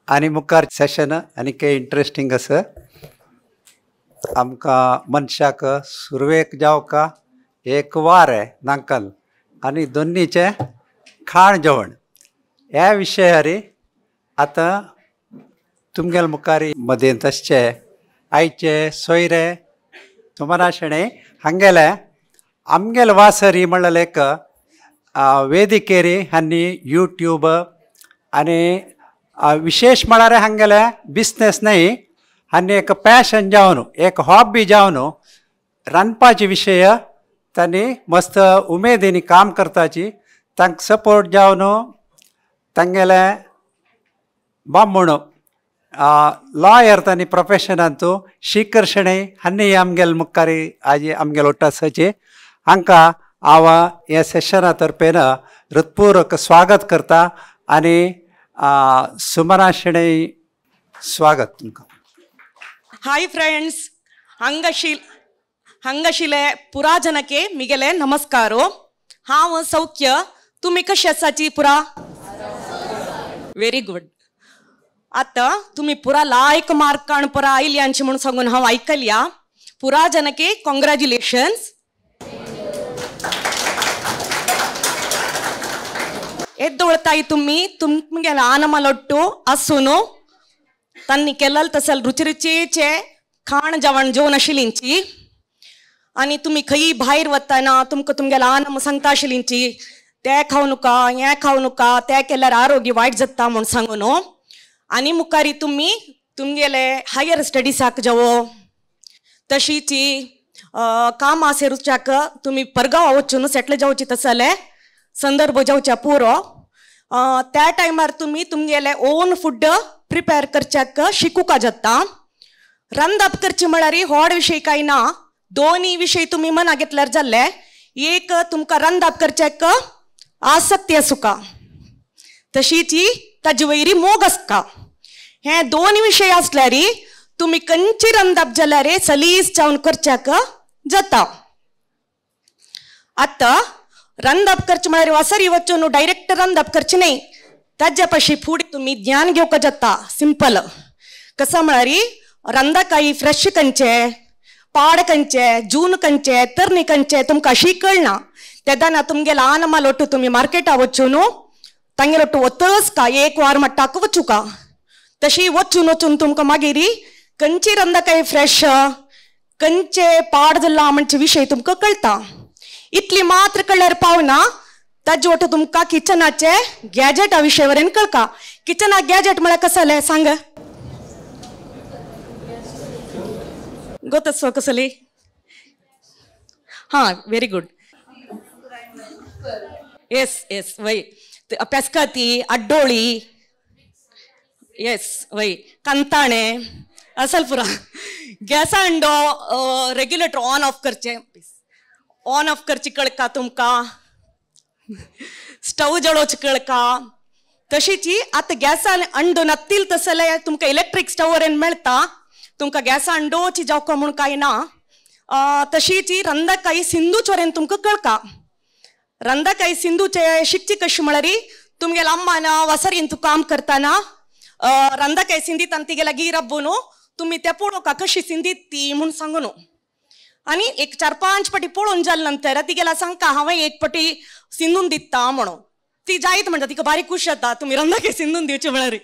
आनी मुखार सेशन आनी के इंट्रस्टींग आसा. आमकां मनशाक सुरवेक जावका एक वार नांकल आनी दोन्नीचें खाण जेवण ह्या विशयार आतां तुमगेले मुखार मदेंत आसचे आयचे सोयरे सुमना शेणै हांगेले आमगेले वासरी म्हणलें एक वेदिकेरी आनी यूट्यूब आनी विशेष म्हळ्यार हांगेले बिजनेस न्हय आनी एक पॅशन जावन एक हॉबी जावन रांदपाचे विशय तांणी मस्त उमेदीन काम करताची. तांकां सपोर्ट जावन तांगेले बामण लॉयर तांणी प्रोफेशनांतू शिकर शणै हांणी आमगेले मुखार आजी आमगेले ಒಟ್ಟು आसाची. हांकां हांव ह्या सेशना तर्फेन हृत्पूर्वक स्वागत करता आनी सुमना शणै स्वागत तुमकां. हाय फ्रेंड्स, हांगाशिले पुरा जनके मिगेले नमस्कारो. हांव सौख्य, तुमी कशी आसाची पुरा? Very good. आतां तुमी पुरा लायक मार्कान पुरा आयल्यांची म्हणून सांगून हांव आयकल्या. पुरा जनके कॉंग्रॅच्युलेशन्स. ಎದ್ದೊಳ್ತಾಯಿ ತುಮ್ಮಿ ತುಮ್ಗೆಲ್ಲ ಆನಮಲೊಟ್ಟು ಅಸುನು ತನ್ನಿ ಕೆಲ್ಲಲ್ तसल रुची रुचीचे खाण जेवण जेवण आशिल्लींची. आनी तुमी खंय भायर वतना तुमकां तुमगेले आनम सांगता आशिल्लींची ते खावं नका हें खावं नका ते केल्यार आरोग्य वायट जाता म्हूण सांगून. आनी मुखारी तुमी तुमगेले हायर स्टडीसाक जेवो तशीची कामां सेरुच्याक तुमी परगांव वचून सेटल जावची तसले संदर्भ जावच्या पुरो. त्या टायमार तुमी तुमगेले ओन फूड प्रिपेर करच्याक शिकूका जाता. रांदप करची म्हळ्यार व्हड विशय कांय ना, दोनूय विशय तुमी मना घेतल्यार जाल्ले. एक तुमकां रांदप करच्याक आसक्ती आसुका, तशीच ताजे वयरी मोग आसका. हे दोन विशय आसल्यार तुमी खंयची रांदप जाल्यार सलीस जावन करच्याक जाता. आतां रांदप करचें म्हळ्यार वासरी वचून डायरेक्ट रांदप करचें न्हय, ताज्या पाशी फुडें तुमी ज्ञान घेवपाक जाता. सिंपल कसो म्हळ्यार रांदकाई फ्रेश खंयचे, पाड खंयचे, जून खंयचे, तरणी खंयचे तुमकां अशी कळना. तेन्ना तुमगेले आनमाल ಒಟ್ಟು तुमी मार्केटा वचून तांगेले ಒಟ್ಟು वतच का एक वार मट्टाक वचूका. तशी वचून वचून तुमकां मागीर खंयची रांदकाई फ्रेश खंयचे पाड जाल्ला म्हणचे विशय तुमकां कळटा. इतली मात्र कळ्ळ्यार पावना, ताजे ಒಟ್ಟು तुमकां किचनाचे गॅजेटा विशय वरेन कळका. किचनाक गॅजेट म्हळ्यार कसलें जालें सांग? गोतसो कसली? हां, व्हेरी गुड. येस येस वय पेस्काती अड्डोळी, येस वय कंताणे असल पुरा. गॅसा अंडो रेग्युलेटर ऑन ऑफ करचें, ऑन ऑफ करची कळका तुमकां, स्टव जळोवची कळका. तशीच आतां गॅसान अंडो नातील तसले तुमकां इलेक्ट्रीक स्टव वरेन मेळटा, तुमकां गॅसा अंडोची जावका म्हूण कांय ना. तशीच रंदाकाई सिंधूच वरेन तुमकां कळका. रंदाकाई सिंधूचे शिकची कशी म्हळ्यार तुमगेले अम्मान वसरीन तूं काम करतना रंदाकाई सिंधीत आनी तिगेल्या गी रब्बून तुमी ते पळोवका कशी सिंधीत ती म्हूण सांगून. आनी एक 4-5 पटी पळोवन जाले नंतर तिगेला सांगका हांवें एक पटी सिंधून दिता म्हणून. ती जायत म्हणटा, तिका बारीक खूश जाता तुमी रंदाकाई सिंधून दिवची म्हळ्यार.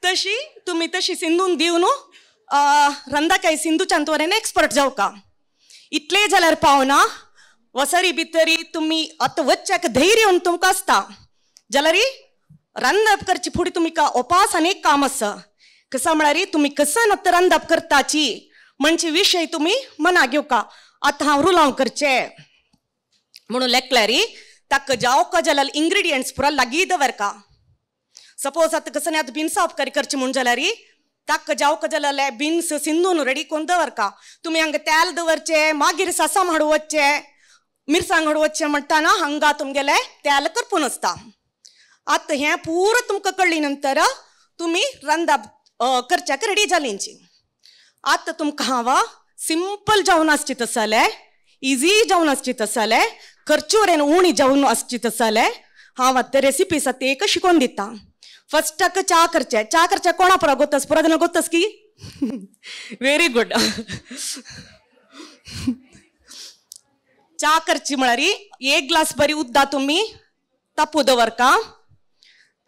तशी तुमी तशी सिंधून दिवन रंदाकाई सिंधूच्यान वरेन एक्सपर्ट जावका. इतलें जाल्यार पावना, वसरी भितरी तुमी आतां वच्च्याक धैर्य तुमकां आसता जाल्यार रांदप करची फुडें तुमी उपास आनी एक काम आसा. कसा म्हळ्यार तुमी कसं आतां रांदप करताची म्हणजे विशय तुमी मना घेवका. आतां हांव रुलांव करचें म्हणून लेखल्यार ताका जावका जाल्यार इंग्रिडियंट्स पुरा लागीं दवरका. सपोज आतां कसं आतां बिन्सां उपकारी करची म्हूण जाल्यार ताका जावका जाल्यार बिन्स सिंदून रेडी करून दवरका. तुमी हांगा तेल दवरचें, मागीर सासाम हाडूं वचचें, मिरसांग हाडूं वचचें म्हणटाना हांगा तुमगेलें तेल करपून आसता. आतां हें पुरो तुमकां कळ्ळी नंतर तुमी रांदप करच्याक रेडी जालींची. आतां तुमकां हांव सिंपल जेवण आसची तसलें, इजी जेवण आसची तसलें, खर्चूरेन उणी जेवण आसची तसलें हांव आतां रेसिपी आसा ते एक शिकोवन दिता. फर्स्टाक च्या करचे. च्या करचे कोणा पुरा गोतस पुरा जण गोतस की व्हेरी गुड. च्या करची म्हळ्यार एक ग्लास बरी उद्दा तुमी तापू दवरका.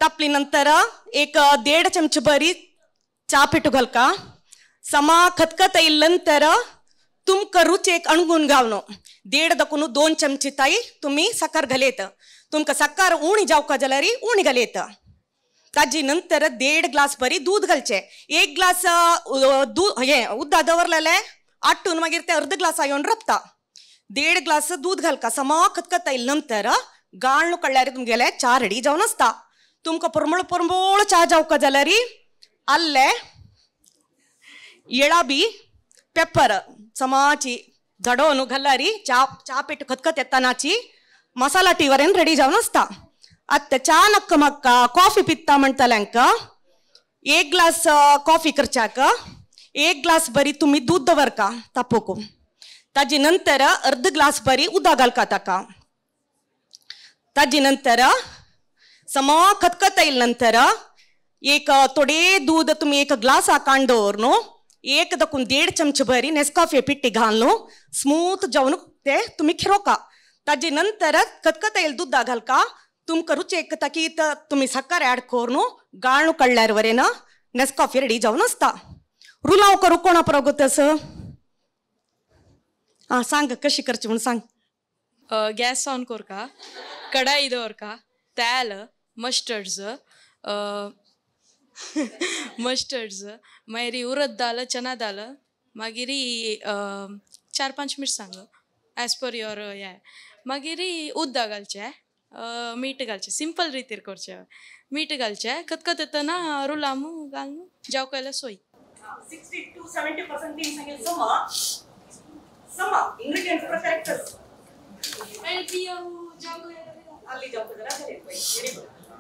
तापली नंतर एक 1.5 चमचे बरी च्या पिठू घालका. समा खतखत येईल नंतर तुमकां रुचेक अणगून घालनो 1.5 दकून 2 चमचे ताई तुमी साकर घालयत. तुमकां साकर उणी जावका जाल्यार उणी घालयत. ताजी नंतर 1.5 ग्लास बरी दूध घालचे. 1 ग्लास दूध हे उद्दा दवरलेले आटून मागीर ते अर्द ग्लास येवन रपता. 1.5 ग्लास दूध घालका. समा खतखत येईल नंतर गाळणू काडल्यार तुमगेले च्या रेडी जावन आसता. तुमकां परमळ परमळ च्या जावका जाल्यार आल्ले येळाबी पेपर समाची धडोवन घाल्यार च्या च्या पेट खतखत येतानाची मसाला टी वरेन रेडी जावन आसता. आतां च्या नक्क म्हाका कॉफी पित्ता म्हणटल्यांक 1 ग्लास कॉफी करच्याक 1 ग्लास बरी तुमी दूध दवरका तापोवंक. ताजी नंतर अर्द ग्लास बरी उदक घालका ताका. ताजी नंतर समा खतखत येईल नंतर एक थोडे दूध तुमी 1 ग्लास काण दवर न्हू 1 दकून 1.5 चमचे बरी नेस्कॉफे पिट्टी घाल न्हू स्मूथ जावन ते तुमी खिरोका. ताजे नंतर खतखत येईल दुधा घालका. तुमकां रुचेक ताकी तुमी साकर ऍड कर न्हू गाळणू काडल्यार वरेन नेस्कॉफी रेडी जावन आसता. रुलाव करू कोणा पुरो गोतस आं सांग कशी करची म्हूण सांग. गॅस ऑन करका, कढाई दवरका, तेल, मस्टर्ड्स मस्टर्ड्स मागीर उरद दाल, चना दाल, मागीर 4-5 मिरसांग एज पर your हे, मागीर उदक घालचें, मीठ घालचें, सिंपल रितीर करचें, मीठ घालचें, खतखत येतना रुलामू घालून जावं केल्यार सोय. 60 to 70% तीन सांगेल समा समा इंग्रेडिएंट्स परफेक्ट.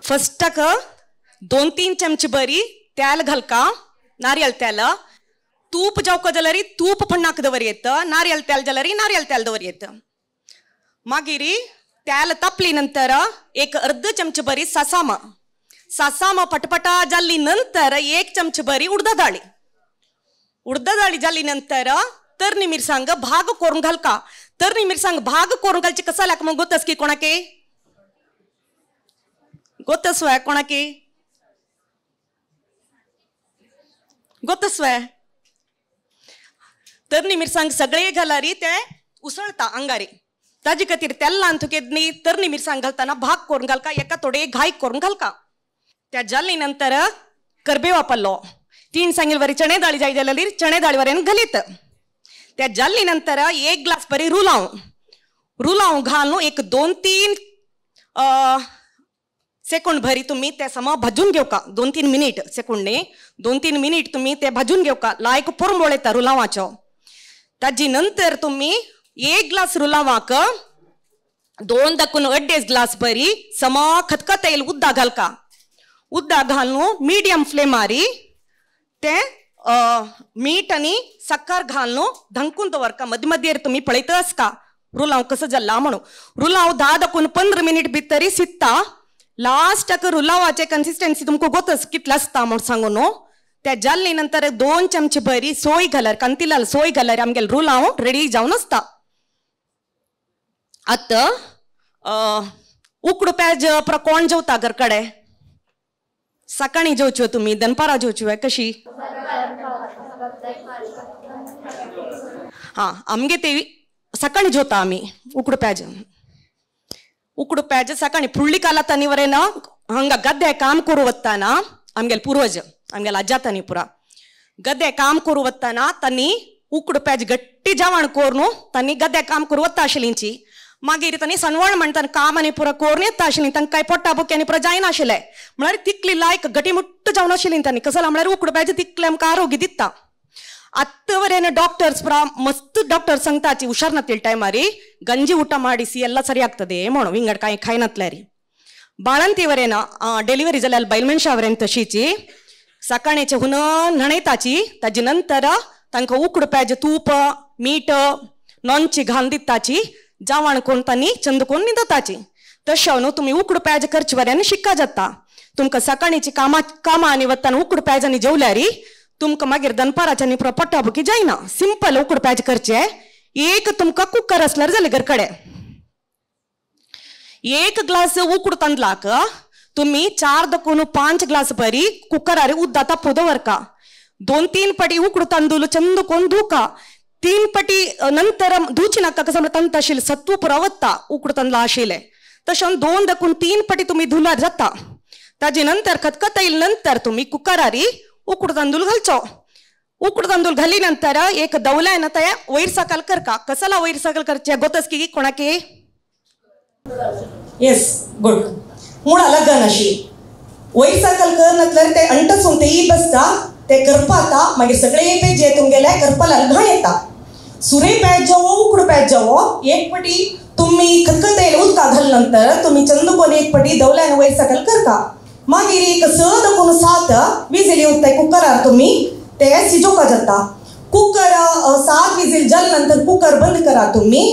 फर्स्टाक 2-3 चमचे बरी तेल घालका, नारियल तेल. तूप जावका जाल्यार तूप पण्णाक दवर येत, नारियल तेल जाल्यार नारियल तेल दवर येत. मागीर तेल तापली नंतर एक अर्द चमचे बरी सासामा, सासामा पटपटा जाली नंतर 1 चमचे बरी उडदा दाळी, उडदा दाळी जाली नंतर तरणी मिरसांग भाग करून घालका. तरणी मिरसांग भाग करून घालची कसा लाग मग गोतस की कोणाके गोतस वय कोणाके गोतस वय. तरणी मिरसांग सगळे घालारी ते उसळता अंगारी. ताजे खातीर तेलान तुके न्ही तरणी मिरसांग घालताना भाग करून घालका, एका थोडे घाय करून घालका. त्या जाली नंतर करबेवा पल्लो 3 सांगेल वरी चणे दाळी जाय जाल्यार चणे दाळी वरेन घालीत. त्या जाली नंतर 1 ग्लास बरी रुलाव, रुलाव घालून एक 2-3 सेकंड भरी तुम्ही त्या समा भाजून घेवका. 2-3 मिनिट सेकंड न्ही 2-3 मिनिट तुम्ही ते भाजून घेवका. लायक पोरंबोळ येता रुलावाचो. ताजी नंतर तुम्ही 1 ग्लास रुलावाक 2 दकून 2.5 ग्लास बरी समा खतखत येईल उद्दा घालका. उद्दा घालून मिडियम फ्लेमारी ते मीठ आनी साकर घालून धंकून दवरका. मदीं मदीं तुमी पळयत आसका रुलाव कसो जाल्ला म्हणून. रुलाव 10 दकून 15 मिनिट भितर शिजता. लास्टाक रुलावाचे कन्सिस्टन्सी तुमकां गोतस कितलो आसता म्हूण सांगू न्हू. त्या जाल्ले नंतर 2 चमचे बरी सोय घाल्यार कांतीलाल सोय घाल्यार आमगेले रुलाव रेडी जावन आसता. आतां उकडो प्याज पुरो कोण जेवता घर कडेन? सकाळी जेवच्यो तुमी, दनपारां जेवच्यो कशी? हां आमगे ते सकाळी जेवता आमी उकडो प्याज. उकडो प्याज सकाळी फुडली कालातानी वरेन हांगा गद्दे काम करूं वतना आमगेले पुर्वज आमगेले आज्जातानी पुरा गद्दे काम करूं वतना तांणी उकडो प्याज गट्टी जेवण करून तांणी गद्दे काम करूं वता आशिल्लींची. मागीर तांणी सणवण म्हणटा काम आनी पुरा करून येता आशिल्लीं. तांकां कांय पोटा बुकी आनी पुरा जायनाशिल्लें म्हळ्यार तितली लायक गटीमुट्ट जावन आशिल्लीं तांणी. कसो म्हळ्यार उकडो प्याज तितलें आमकां आरोग्य दिता. आतां वरेन डॉक्टर्स पुरा मस्त डॉक्टर सांगताची हुशार नातील टायमारी गंजी ಊಟ ಮಾಡಿಸಿ ಎಲ್ಲ ಸರಿ ಆಗ್ತದೆ म्हणून विंगड कांय खायनातल्यारी. बाळंती वरेन डिलिव्हरी जाल्यार बायल मनशा वरेन तशीची सकाळचे हुन न्हाणयताची. ताजे नंतर तांकां उकडो प्याज तूप मीठ नॉनची घालून दिताची. जेवण करून तांणी चंद करून न्हिदताची. तशें न्हू तुमी उकडो प्याज करचे वऱ्यान शिक्का जाता. तुमकां सकाळीची कामा कामां आनी वतान उकड पेज आनी जेवल्यारी तुमकां मागीर दनपाराच्या आनी पोटा बुकी जायना. सिंपल उकड पेज करचे. एक तुमकां कुकर आसल्यार जालें घर कडेन. एक ग्लास उकड तांदळाक तुम्ही 4 दकून 5 ग्लास बरी कुकरार उद्दा तापू दवरका. 2-3 पटी उकड तांदूळ चंद कोण धुका. 3 पटी नंतर धुची नाका कसं तंत आशिल्लें सत्व पुरा वता उकड तांदळा आशिल्लें. तशें 2 दकून 3 पटी तुम्ही धुल्यार जाता. ताजे नंतर खतखत येईल नंतर तुम्ही कुकरारी उकड तांदूळ घालचो. उकड तांदूळ घाली नंतर एक दवलाय ना त्या वयर सकल करका. कसला वयर सकल करचे गोतस की कोणाके? येस गुड मुळा लगन अशी वयर सकल कर नसल्यार ते अंटसून ते बसता ते करपाता मागीर सगळे पेज तुमगेले करपाला घाण येता. सुरे पेज जावो उकड पेज जावो एक पटी तुम्ही खतखत येईल उदका घाल नंतर तुम्ही चंदकोन एक पटी दवल्यान वयर सकल करता. मागीर एक 6 दकून 7 विजली उरताय कुकरार तुम्ही ते सिजोवका जाता. कुकर 7 विजील जाले नंतर कुकर बंद करा तुम्ही.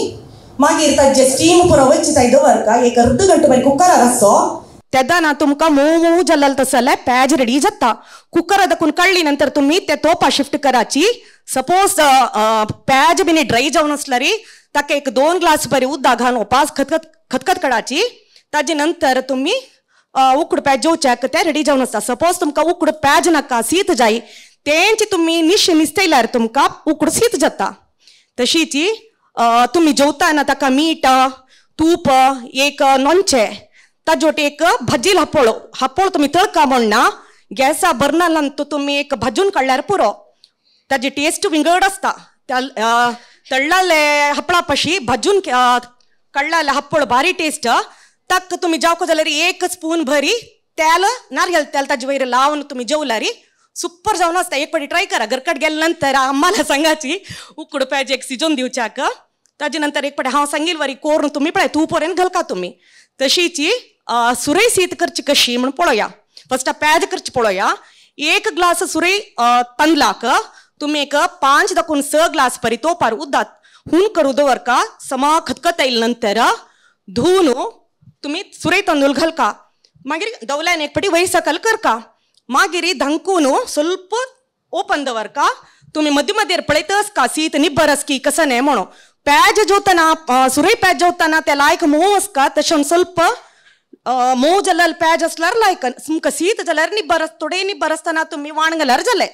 मागीर ताजे स्टीम पुरो वच्ची ताय दवरका एक अर्द घंटो बरी कुकरार आसो तेन्ना ना तुमकां मोव मोव जालें तसो जाल्यार पेज रेडी जाता. कुकरा दाखून काडली नंतर तुम्ही ते तोपा शिफ्ट कराची. सपोज पेज बीन ड्राय जावन आसल्यार ताका एक 2 ग्लास बरी उदक घालून पास खतखत खतखत काडाची. ताजे नंतर तुम्ही उकड पेज जेवच्याक ते रेडी जावन आसता. सपोज तुमकां उकड पेज नाका शीत जाय तेंची तुम्ही निश निस्तयल्यार तुमकां उकड शीत जाता. तशीच तुम्ही जेवताना ताका मीठ तूप एक नोनचें ताजोट एक भाजील हापोळ हापोळ तुम्ही तळका म्हणना गॅसा बर्नालान तो तुम्ही एक भाजून काडल्यार पुरो. ताजी टेस्ट विंगड आसता. त्या तळ्ळाले हापळा पाशी भाजून काडलेले हापोळ भारी टेस्ट. ताका तुम्ही जेवका जाल्यार 1 स्पून भरी तेल नारयल तेल ताजे वयर लावन तुम्ही जेवल्यार सुपर जावन आसता. एक पाटी ट्राय करा. घरकट गेले नंतर आम्हाला सांगाची उकड पेज एक सिजोवन दिवच्याक. ताजे नंतर एक पाटी हांव सांगील वरी कोरून तुम्ही पळय तूप वरेन घालका तुम्ही. तशीच सुरय शीत करची कशी म्हण पळोवया. फस्ट पेज करची पळोवया. 1 ग्लास सुरय तांदळाक तुम्ही एक 5 दकून 6 ग्लास परी तोपार उद्दात हून करू दवरका. समा खतखत येईल नंतर धुवून तुम्ही सुरय तांदूळ घालका. मागीर दवल्यान एक पाटी वयर सकल करका. मागीर धांकून ಸ್ವಲ್ಪ ओपन दवरका. तुम्ही मध्ये मध्ये पळयतच का शीत निब्बर आसकी कसं न्हय म्हणून. पेज जेवतना सुरय पेज जेवतना ते लायक मोव आसका तशें ಸ್ವಲ್ಪ मोव जाल्यार पेज आसल्यार लायक तुमकां शीत जाल्यार निब्बर थोडे निब्बर आसतना तुमी वाण घाल्यार जालें.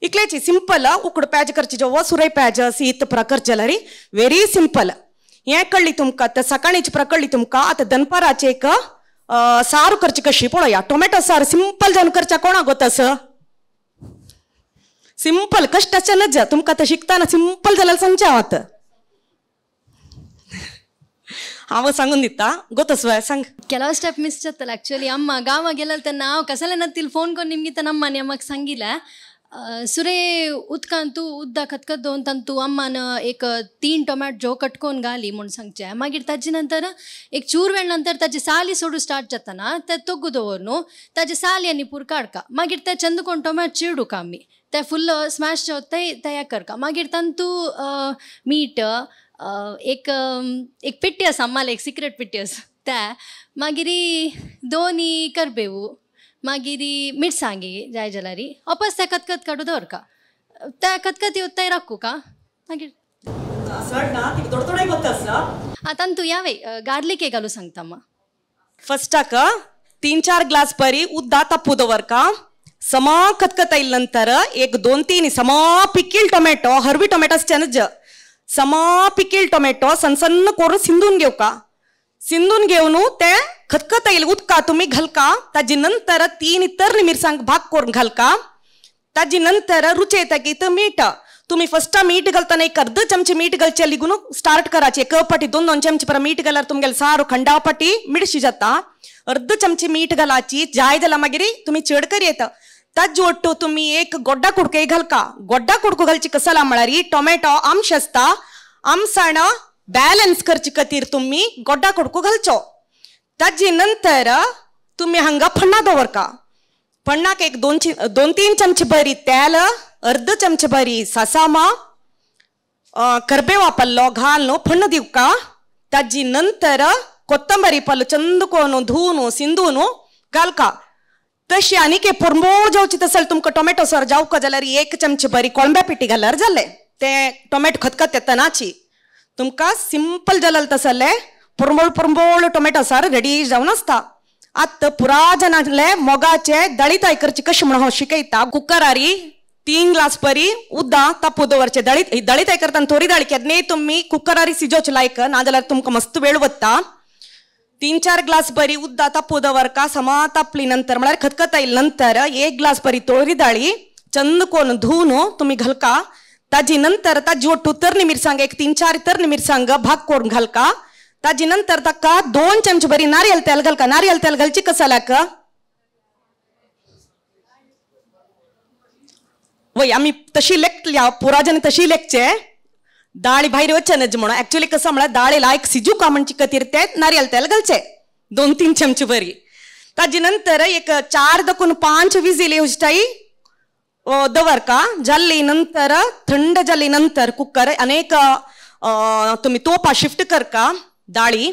इतलेची सिंपल उकड पेज करची जेवो सुरय पेज शीत प्रकार जाल्यार व्हेरी सिंपल. हें कळ्ळी तुमकां आतां सकाळीची प्रकळ्ळी तुमकां. आतां दनपाराचें एक सारू करची कशी पळोवया. टोमॅटो सार सिंपल जावन करच्या कोणाक गोत सिंपल कश्टाचें नज तुमकां आतां शिकतना सिंपल जाल्यार सांगचें हांव आतां हांव सांगून दिता गोतस सांग. ಕೆಲವು ಸ್ಟೆಪ್ ಮಿಸ್ ಆತಲ್ಲ ಆ್ಯಕ್ಚುಲಿ. ಅಮ್ಮ ಗಾವ ಗೆಲ್ಲಲ್ತ ನಾವು ಕಸಲೆ ನತ್ತಿಲ್ ಫೋನ್ ಕೊಂಡು ನಿಮ್ಗಿಂತ ನಮ್ಮ ಅಮ್ಮಕ್ಕೆ ಸಂಗಿಲ್ಲ. ಸುರೇ ಉದ್ಕಂತೂ ಉದ್ದ ಕತ್ಕದ್ದು ಅಂತಂತೂ ಅಮ್ಮನ एक 3 टोमॅटो जो कटकोन घाली म्हूण सांगचें. मागीर ताजे नंतर एक चूर वेळ नंतर ताजे साली सोडू स्टार्ट जाताना ते तोग्गू दवरनु ताजे साली आनी पूर काडका. मागीर ते चंदकोन टोमॅटो चिरडूका आमी ते फुल्ल स्मॅश जावता ते तयार करका. मागीर तांतू मीठ एक एक पिट्टी आसा अम्माले एक सिक्रेट पिट्टी आसा ते मागीर 2 करबेवू मागीर मिरसांगी जाय जाल्यार वापस ते खतखत काडू दवरका. ते खतखत येवताय राखूका मागीर तांतू यावे गार्लिक घालू सांगता अम्मा. फस्टाक 3-4 ग्लास परी उद्दा तापू दवरका. समा खतखत येईल नंतर एक 2-3 समा पिकील टोमॅटो हरवी टोमॅटो आसचे नज समा पिकील टोमॅटो सन्न सन्न करून शिंदून घेवका. शिंदून घेवन ते खतखत येईल उदका तुम्ही घालका. ताजे नंतर 3 तरणी मिरसांग भाग करून घालका. ताजे नंतर रुची येता की इथं मीठ तुम्ही फस्ट मीठ घालताना एक अर्ध चमचे मीठ घालचे लिगून स्टार्ट करायचे. एक पटी 2-2 चमचे पर मीठ घाल्यार तुमगेले सारू खंडापटी मिरशी जाता. अर्ध चमचे मीठ घालाची जाय जाल्यार मागीर तुम्ही चड कर येता. ताजे ಒಟ್ಟು तुम्ही एक गोड्डा कुडके घालका. गोड्डा कुडको घालची कसला म्हळ्यार टोमॅटो आमश आसता आमसाण बॅलन्स करचे खातीर तुम्ही गोड्डा कुडको घालचो. ताजे नंतर तुम्ही हांगा फण्णा दवरका. फण्णाक एक 2-3 चमचे बरी तेल अर्ध चमचे बरी सासामा करबेवा पल्लो घाल न्हू फण्ण दिवका. ताजी नंतर कोತ್ತंबरी पल्लो चंद कोन धुवन सिंदून घालका. तशी आनी पुरमोळ जावची तसल तुमकां टोमॅटो सार जावका जाल्यार एक चमचे बरी कोळंब्या पिठी घाल्यार जालें ते टोमॅटो खतखत येतनाची तुमकां सिंपल जालें तसलें पुरमोळ पुरमोळ टोमॅटो सार रेडी जावन आसता. आतां पुरा जनांतले मोगाचे दळिताय करची कशी म्हणून हांव शिकयता. कुकरारी 3 ग्लास परी उद्दा तापू दवरचे. दळिताय करतना थोडी दाळ केन्नाय तुमी कुकरारी सिजोवचे लायक नाजाल्यार तुमकां मस्त वेळ वता. 3-4 ग्लास बरी उद्दा तापू दवरका समा तापली नंतर म्हळ्यार खतखत आयले नंतर 1 ग्लास बरी तोरी दाळी चंद कोन धुवन तुमी घालका. ताजी नंतर ताजी ಒಟ್ಟು तरणी मिरसांग एक 3-4 तरणी मिरसांग भाग करून घालका. ताजी नंतर ताका 2 चमचे बरी नारियल तेल घालका. नारियल तेल घालची कसालाक वय आमी तशी लेखल्या पुराजन तशी लेखचे दाळी भायर वचनच म्हणून ऍक्च्युली कसं म्हळ्यार दाळी लायक सिजू का म्हणची खातीर ते नारियल तेल घालचे 2-3 चमचे बरी. ताजी नंतर एक 4 दकून 5 विजील येवची दवरका. जाल्ली नंतर थंड जाली नंतर कुकर अनेक तुम्ही तोपा शिफ्ट करका दाळी.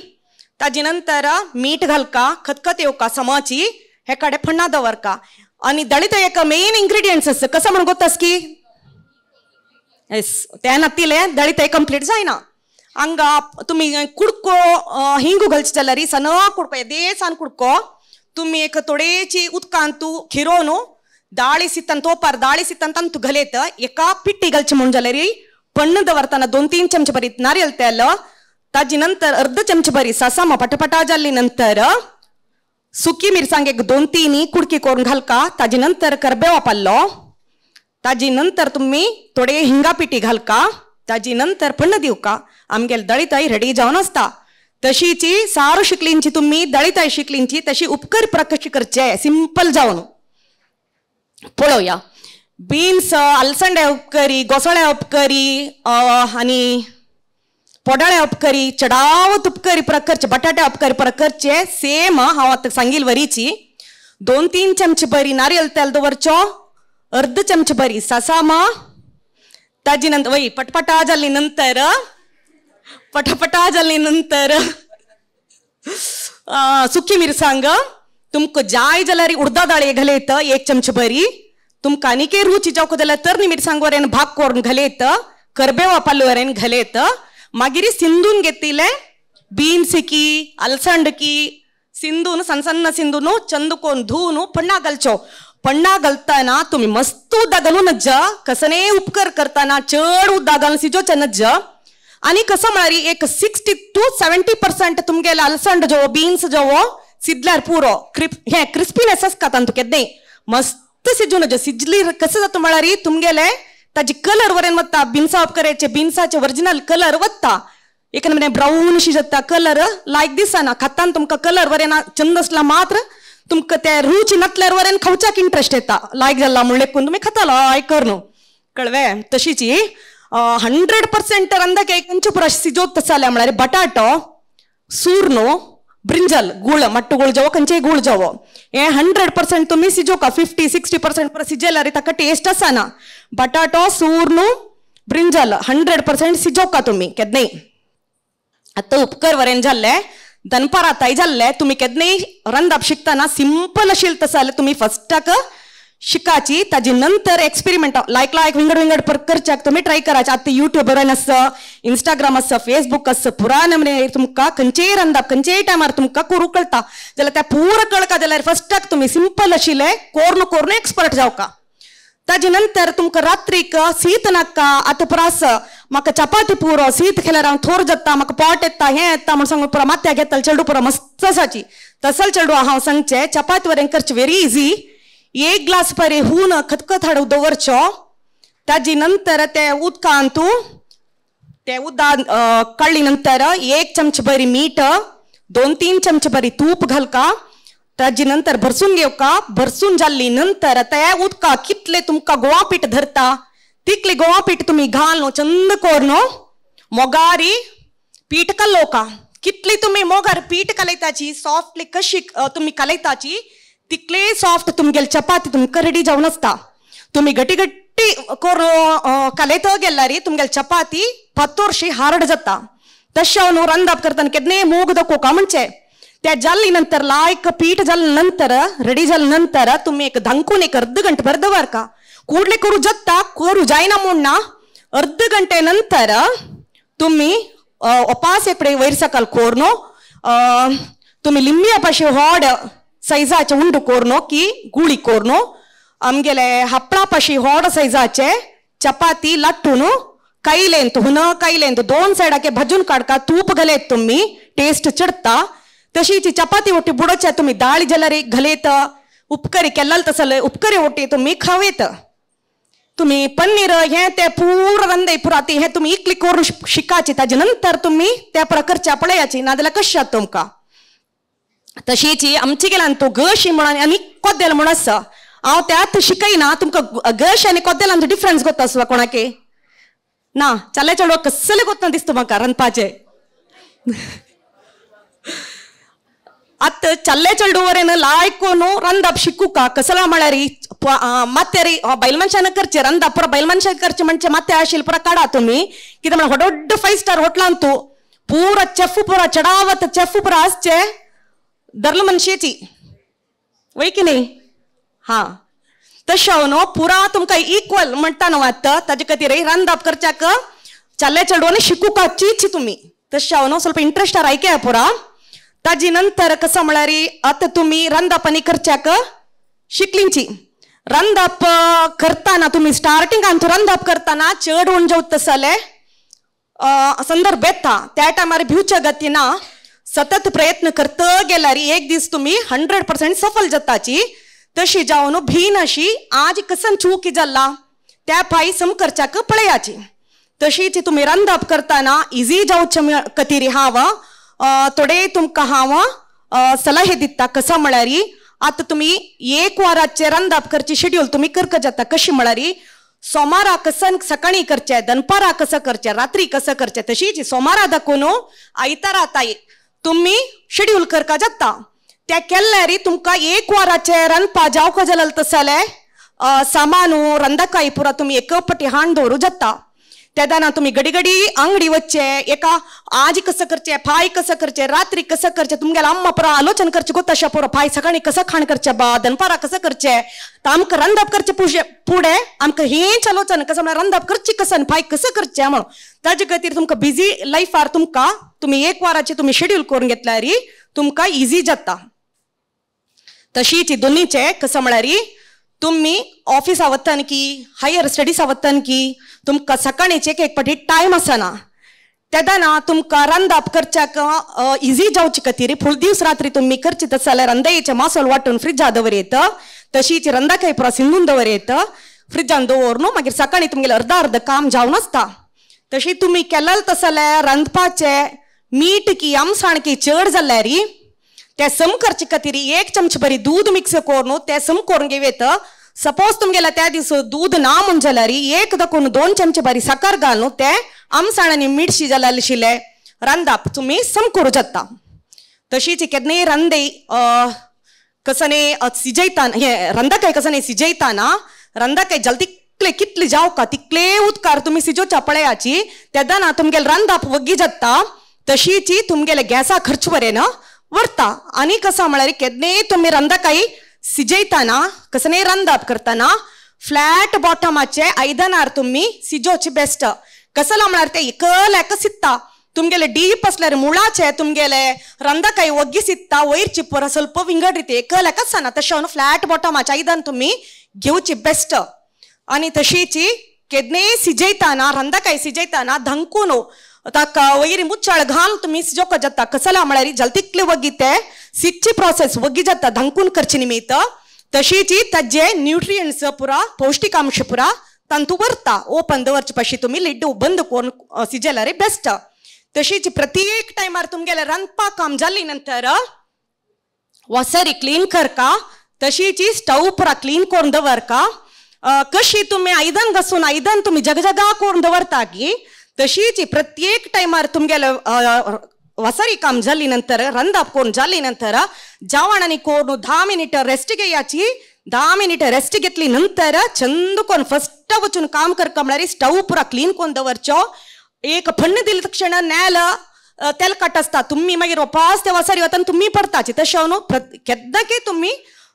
ताजी नंतर मीठ घालका खतखत येवका समाची हे कडे फण्णा दवरका. आणि दळीत एक मेन इंग्रेडियंट्स आसता कसं म्हणून गोतास की येस त्या नातिले दळीत कंप्लीट जायना. हांगा तुमी कुडको हिंगू घालचे जाल्यार सण कुडको येदे सान कुडको तुमी एक थोडेची उदकांत खिरोवन दाळी सितान तोपार दाळी सितान तांतू घालयत एका पिट्टी घालची म्हणून जाल्यार पण्ण दवरतना 2-3 चमचे बरी नारियल तेल ताजी नंतर अर्ध चमचे बरी सासामा पटपटा जाली नंतर सुकी मिरसांग एक 2-3 कुडकी करून घालका. ताजी नंतर करबेवा पाल्लो ताजी नंतर तुम्ही थोडे हिंगा पिठी घालका. ताजी नंतर पण्ण दिवका आमगेल दळिताय रेडी जावन आसता. तशीची सारू शिकलींची तुम्ही दळिताय शिकलींची तशी उपकर प्रकश करचे सिंपल जावन पळोवया. बीन्स अलसंडे उपकरी गोसाळ्या उपकरी आनी पोडाळ्या उपकरी चडावत उपकरी प्रकारचे बटाट्या उपकरी प्रकारचे सेम हांव आतां सांगील वरीची. 2-3 चमचे बरी नारियल तेल दवरचो अर्ध चमचे बरी सासामा ताजी नंतर वय पटपटा जाली नंतर पटापटा जाली नंतर सुकी मिरसांग तुमकां जाय जाल्यार उडदा दाळी घालयत 1 चमचे बरी. तुमकां आनीक रुची जावंक जाल्यार तरणी मिरसांग वरेन भाग करून घालयत करबेवा पालो वरेन घालयत. मागीर सिंदून घेतिले बीन्स की अलसंड की सिंदून सण सಣ್ಣ सिंदून चंद कोन धुवन पण्णा घालचो. पण्णा घालतना तुमी मस्त उदक घालूं नज्ज कसने उपकर करतना चड उदक घालून सिजोवचें नज्ज. आनी कसं म्हळ्यार एक 60 to 70% तुमगेले अलसंड जो बीन्स जो सिजल्यार पुरो हे क्रिस्पीनेस आसता तांतू केन्नाय मस्त सिजून नज्ज. सिजली कसं जाता म्हळ्यार तुमगेले ताजी कलर वरेन वता बिन्सा उपकराचे बिन्साचे ओरिजिनल कलर वता एक नमने ब्राऊन शी जाता कलर लायक दिसना खातान तुमकां कलर वरेन चंद आसला मात्र तुमकां ते रुची नातल्यार वरेन खावच्याक इंट्रस्ट येता लायक जाला म्हणून लेखून तुमी खाता लायक कर न्हू कळवे. तशीची 100% रंदाक खंयचे पुरो सिजोत जाल्यार म्हळ्यार बटाटो सूर न्हू ब्रिंजल गुळ मट्टू गुळ जावो खंयचेय गुळ जावो हे 100% तुमी सिजोवका 50-60% पुरो सिजयल्यार ताका टेस्ट आसना. बटाटो सूर न्हू ब्रिंजल 100% सिजोवका तुमी केन्नाय. आतां उपकर वरेन जाल्ले दनपार आतांय जाल्ले तुमी केन्नाय रंदाप शिकतना सिंपल आशिल्लें तशें जाल्यार तुमी फस्टाक शिकाची ताजी नंतर एक्सपेरिमेंट लायक लायक विंगड विंगड प्रकारच्याक तुमी ट्राय करायचे. आतां युट्यूबर आसा इंस्टाग्राम आसा फेसबूक आसा पुरा नमने तुमकां खंयचेय रंदाप खंयचेय टायमार तुमकां करूंक कळटा जाल्यार त्या पुरा कळका जाल्यार फस्टाक तुमी सिंपल आशिल्लें कोरून कोरून एक्सपर्ट जावका. ताजे नंतर तुमकां रात्रीक शीत नाका आतां पुरास म्हाका चपाती पुरो शीत केल्यार हांव थोर जाता म्हाका पोट येता हें येता म्हूण सांगून पुरो माथ्याक घेतले चेडू पुरो मस्त आसाची तसल चेडू हांव सांगचें चपाती वरेन करचें व्हेरी इजी. 1 ग्लास परे हून खतखत हाडून दवरचो ताजी नंतर ते उदकांत ते उदक काडली नंतर 1 चमचे बरी मीठ 2-3 चमचे बरी तूप घालका. ताजी नंतर भरसून घेवका. भरसून जाल्ली नंतर त्या उदका कितले तुमकां गोवा पीठ धरता तितले गोवा पीठ तुमी घाल न्हू चंद कोर न्हू मोगारी पीठ कलोवका. कितली तुमी मोगार पीठ कलयताची सॉफ्टली कशी तुमी कलयताची तितले सॉफ्ट तुमगेले चपाती तुमकां रेडी जावन आसता. तुमी घटी घट्टी करून कलयत गेल्यार तुमगेले चपाती पातोरशी हार्ड जाता. तशें हांव न्हू रंदाप करतना केन्नाय मूग दाखोवका म्हणचे त्या जाल्ली नंतर लायक पीठ जाल्या नंतर रेडी जाल्या नंतर तुम्ही एक धांकून एक अर्ध घंटे भर दवर का ಕೂಡ್ಲೆ करू जत्ता करू जायना म्हूण ना. अर्ध घंटे नंतर तुम्ही उपास एकडे वयर सकाळ कोरनो तुम्ही लिंबिया पाशी होड सायजाचे उंडू कोरनो की गुळी कोरनो आमगेले हपळा पाशी होड सायजाचे चपाती लाटून कायलेंत हुन कायलेंत दोन सायडाके भाजून काडका तूप घालेत तुम्ही टेस्ट चडता. तशीच चपाती ओटी बुडोच्या तुम्ही दाळ जाल्यार घालेत उपकरी केल्लाल तसले उपकरी ओटी तुम्ही खावेत. तुम्ही पनीर हे ते पूर रंदे पुराती हे तुम्ही इकली करून शिकाची ताजे नंतर तुम्ही त्या प्रकारच्या पळयाची नाजाल्यार कशें जाता तुमकां. तशीच आमची गेल्यान तो गशी म्हणून आनी कोदेल म्हूण आसा हांव त्यात शिकयना तुमकां गश आनी कोदेलांचो डिफरन्स गोत आसलो कोणाके ना चले चेडवा कसले गोत ना दिसता म्हाका रांदपाचें. आतां चल्ले चेडू वरेन लायको न्हू रांदप शिकूका कसला म्हळ्यार माथ्यार बायल मनशान करचें रांदप पुरो बायल मनशान करचें म्हणजे माथ्या आशिल्लें पुरो काडा तुमी कितें म्हळ्यार व्हड 5 स्टार हॉटलान तूं पुरो चेफ पुरो चडावत चेफ पुरो आसचे दरल मनशेची वय की न्ही. हां तशें न्हू पुरा तुमकां इक्वल म्हणटा न्हू आतां ताजे खातीर रांदप करच्याक चल्ले चेडवांनी शिकूकाचीच तुमी तशें न्हू ಸ್ವಲ್ಪ इंट्रस्टार आयकया पुरा. ताजी नंतर कसं म्हळ्यार आतां तुमी रांदप आनी करच्याक शिकलींची रांदप करतना तुमी स्टार्टिंगान रांदप करतना चड उण जेवता जाल्यार संदर्भ येता त्या टायमार भिवच्या गतीना सतत प्रयत्न करत गेल्यार एक दीस तुमी 100% सफल जाताची. तशी जावन भीन अशी आज कसन चूक जाल्ला त्या पायी सम करच्याक पळयाची. तशीच तुमी रांदप करतना इजी जावचे खातीर हांव थोडे तुमकां हांव सलहे दिता. कसो म्हळ्यार आतां तुमी एक वराचें रांदप करचें शेड्यूल तुमी करका जाता. कशी म्हळ्यार सोमारा कसन सकाळी करचें दनपारा कसं करचें रात्री कसं करचें तशीच सोमारा दाखोवन आयतारा ताई तुमी शेड्यूल करका जाता. त्या केल्यार तुमकां एक वराचें रांदपा जावका जाल्यार तसलें सामान रांदकाय पुरा तुमी एक पटी हाण दवरूं जाता. तेन्ना तुमी घडी घडी आंगडी वचचे एका आज कसं करचें फाय कसं करचें रात्री कसं करचें तुमगेल्या अम्मा पुरो आलोचन करचें गो तशें पुरो फाय सकाळी कसं खाण करचें बा दनपारा कसं करचें तर आमकां रांदप करचें पुजे फुडें आमकां हेंच आलोचन कसं म्हळ्यार रांदप करचें कसं आनी फाय कसं करचें म्हणून ताजे खातीर तुमकां बिजी लायफार तुमकां तुमी एक वराचें तुमी शेड्यूल करून घेतल्यार तुमकां इजी जाता. तशीच दोनीचे कसं म्हळ्यार तुम्ही ऑफिसा वतान की हायर स्टडीसा वतान की तुमकां सकाळीचे एक फावटी टायम आसना तेन्ना तुमकां रांदप करच्याक इजी जावचे खातीर फूल दीस रात्री तुमी करची तस जाल्यार रंदायेचे मासोल वांटून फ्रिजा दवर येत. तशीच रंदाकाय पुरो शिंदून दवर येत फ्रिजान दवर न्हू मागीर सकाळी तुमगेलें अर्द अर्द काम जावन आसता. तशी तुमी केल्यार तस जाल्यार रांदपाचें मीठ की आमसाण की चड जाल्यार ते सम करचे खातीर एक चमचे बरी दूद मिक्स करून ते सम करून घेवं. सपोज तुमगेल्या त्या दीस दूद ना म्हूण जाल्यार एक दाखोवन 2 चमचे बरी साकर घालून ते आमसाण आनी मिरशी जाल्यार आशिल्लें रांदप तुमी सम करूं जाता. तशीच केन्नाय रांदे कसने सिजयताना हे रांदकाय कसने सिजयताना रांदकाय जाल तितले कितले जावका तितले उदकार तुमी सिजोवच्या पळयाची तेन्ना तुमगेलें रांदप वग्गी जाता. तशीच तुमगेले गॅसा खर्च बरें व्हरता. आनी कसो म्हळ्यार केन्नाय तुमी रांदकाय सिजयताना कसने रांदप करतना फ्लॅट बॉटमाचे आयदनार तुमी सिजोवचे बेस्ट. कसला म्हळ्यार ते एकल्याक सित्ता तुमगेले डीप आसल्यार मुळाचे तुमगेले रांदकाय वग्गी सित्ता वयर चिप्पर ಸ್ವಲ್ಪ विंगड रिती एकल्याक आसना तशें फ्लॅट बॉटमाचे आयदन तुमी घेवची बेस्ट. आनी तशीच केन्नाय सिजयताना रांदकाय सिजयताना धांकून ताका वयर मुच्चाळ घाल तुमी सिजोवपाक जाता. कसला म्हळ्यार जाल तितले वग्गी ते सिजची प्रोसेस वग्गी जाता धांकून करचे निमित्त. तशीच ताजे न्युट्रियंट्स पुरा पौष्टिकांश पुरा तांतू व्हरता. ओपन दवरचे पाशी तुमी लिड बंद करून सिजल्यार बेस्ट. तशीच प्रत्येक टायमार तुमगेलें रांदपाक काम जाली नंतर वसरी क्लीन करका. तशीच स्टव पुरा क्लीन करून दवरका. कशी तुमी आयदन घासून आयदन तुमी जगजगा करून दवरता की तशीच प्रत्येक टायमार तुमगेले वसरी काम जाली नंतर रांदप करून जाली नंतर जेवण आनी करून 10 मिनिट रेस्ट घेयाची. 10 मिनिट रेस्ट घेतली नंतर चंद करून फस्ट वचून काम करका म्हळ्यार स्टव पुरा क्लीन करून दवरचो. एक फण्ण दिले तक्षण नेल तेलकट आसता तुमी मागीर रोपास ते वासारी वता आनी तुमी पडताची. तशें न्हू केन्नाकी तुमी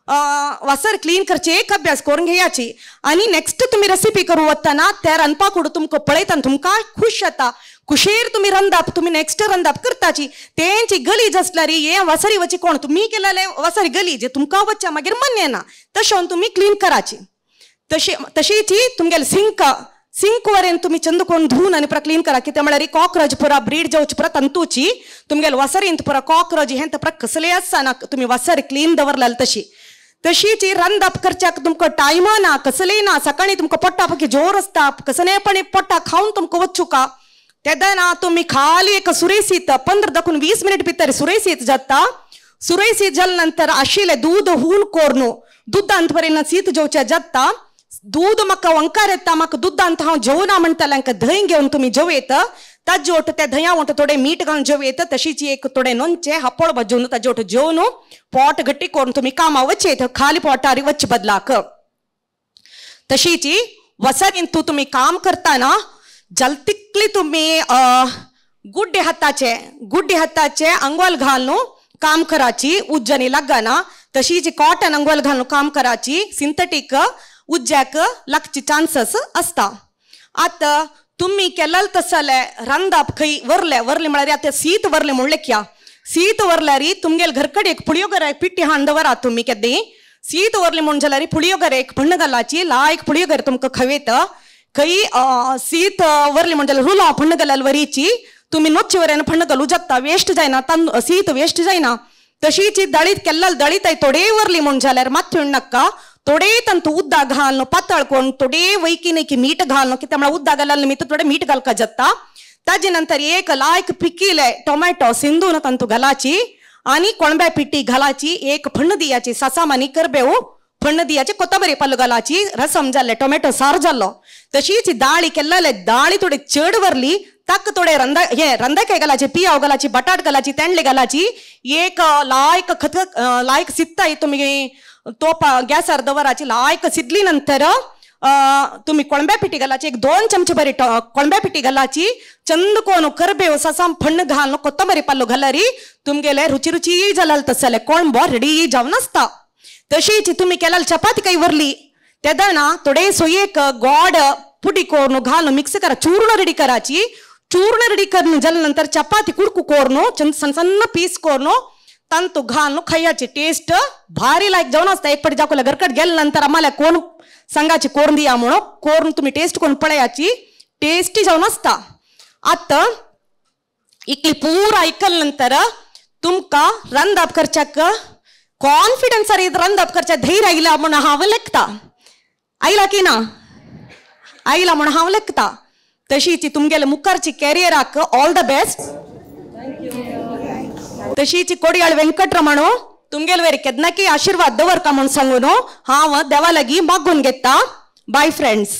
वासर क्लीन करची एक अभ्यास करून घेयाची आनी नेक्स्ट तुमी रेसिपी करूं वतना त्या रांदपा कुडू तुमकां पळयता तुमकां खुश जाता खुशेर तुमी रंदाप तुमी नेक्स्ट रंदाप करताची. तेंची गलीज आसल्यार हे वासरी वची कोण तुमी केलेले वासरी गलीज तुमकां वच्च्या मागीर मन येना तशें तुमी क्लीन कराची. तशी तशीच तुमगेले सिंक सिंक वरेन तुमी चंद कोण धुवन आनी पुरा क्लीन करा कितें म्हळ्यार कॉकरोच पुरा ब्रीड जावची पुरा तंतूची तुमगेले वासरींत पुरा कॉकरोच हें पुरा कसलें आसना तुमी वासर क्लीन दवरलेले. तशी तशीच रंदाप करच्याक तुमकां टायम ना कसलें ना सकाळी तुमकां पोट्टा पकी जोर आसता कसलेंपणी पोट्टा खावन तुमकां वचूका तेन्ना तुमी खाली एक सुरेसीत 15 दाखून 20 मिनिट भितर सुरेसीत जाता. सुरेसीत जाले नंतर आशिल्लें दूद हून कोरनू दुदांत पर्यंत सीत जेवचें जाता. दूद म्हाका वंकार येता म्हाका दुदांत हांव जेवना म्हणटालें धंय घेवन तुमी जेवयत ताजे वट त्या धंया वट थोडें मीठ घालून जेवयत तशीच एक थोडें लोणचें हापोळ भाजून ताजे वट जेवन पोट घट्टी करून तुमी कामां वचयत खाली पोटार वच बदलाक. तशीच वसरीन तूं तुमी काम करतना जलतिकली तुमी गुड्डे हाताचे अंगवाल घालून काम कराची उज्जनी लागना. तशीच कॉटन अंगवाल घालून काम कराची सिंथेटीक उज्जाक लागची चान्सस आसता. आतां तुमी केलें तसलें रांदप खंय वरले वरले म्हळ्यार आतां सीत वरलें म्हणलें क्या सीत वरल्यार तुमगेले घर कडेन एक पुळयोगरे पिट्टी हाडून दवरात तुमी केन्नाय सीत वरलें म्हूण जाल्यार पुळयोगरे एक फण्ण घालाची लायक पुळयोगरे तुमकां खवेत खंय सीत वरलें म्हण जाल्यार रुलां फण्ण घाल्यार वरीची तुमी नोच्चे वऱ्यान फण्ण घालूं जाता वेस्ट जायना तांदूळ सीत वेस्ट जायना. तशीच दळीत केल्लें दळीत थोडे वरली म्हूण जाल्यार मात नाका थोडे तांतू उदक घालून पातळ करून थोडे वैकी न्ही की मीठ घालून कित्याक म्हळ्यार उदक घाल्यार निमित्त थोडें मीठ घालका जाता. ताजे नंतर एक लायक पिकिले टोमॅटो सिंदून तांतू घालाची आनी कोणब्या पिट्टी घालाची एक फण्ण दियाची सासाम आनी करबेव फण्ण दियाची कोथंबरी पालो घालाची रसम जाल्ले टोमॅटो सार जाल्लो. तशीच दाळी केल्ले दाळी थोडी चड वरली ताका थोडे रंदाकाय घालाची पियाव घालाची बटाट घालाची तेंडले घालाची एक लायक खत लायक सित्ताय तुमी तोपा गॅसार दवराची लायक सिदली नंतर तुमी कोळंब्या पिठी घालाची एक 2 चमचे बरी कोळंब्या पिठी घालाची चंद कोण करबेव सासाम फण्ण घालून कोथंबरी पालो घालारी तुमगेले रुची रुची जाल्यार तसले कोळंबो रेडी जावन आसता. तशीच तुमी केल्यार चपाती काही वरली तेन्ना थोडे सोयेक गोड पुडी करून घालून मिक्स करा चूर्ण रेडी कराची. चूर्ण रेडी करून जाल्या नंतर चपाती कुडकू करून सन्न सन्न पीस करून तांतू घालून खायची टेस्ट भारी लायक जावन आसता. एक पटी जाकोला घरकट गेल्या नंतर आम्हाला कोण सांगाची कोरून दिया म्हणून कोरून तुमी टेस्ट करून पळयाची टेस्टी जावन आसता. आतां इतली पूरा आयकल्या नंतर तुमकां रांदप करच्याक कॉन्फिडन्स रांदप करच्या धैर्य आयला म्हूण हांव लेखता आयला की ना आयला म्हूण हांव लेखता. तशीच तुमगेले मुखारची कॅरियराक ऑल the best. तशीच कोडियाळ वेंकटरमण तुमगेले वेर केन्नाकी आशिर्वाद दवरका म्हूण सांगून हांव देवा लागीं मागून घेता. Bye friends.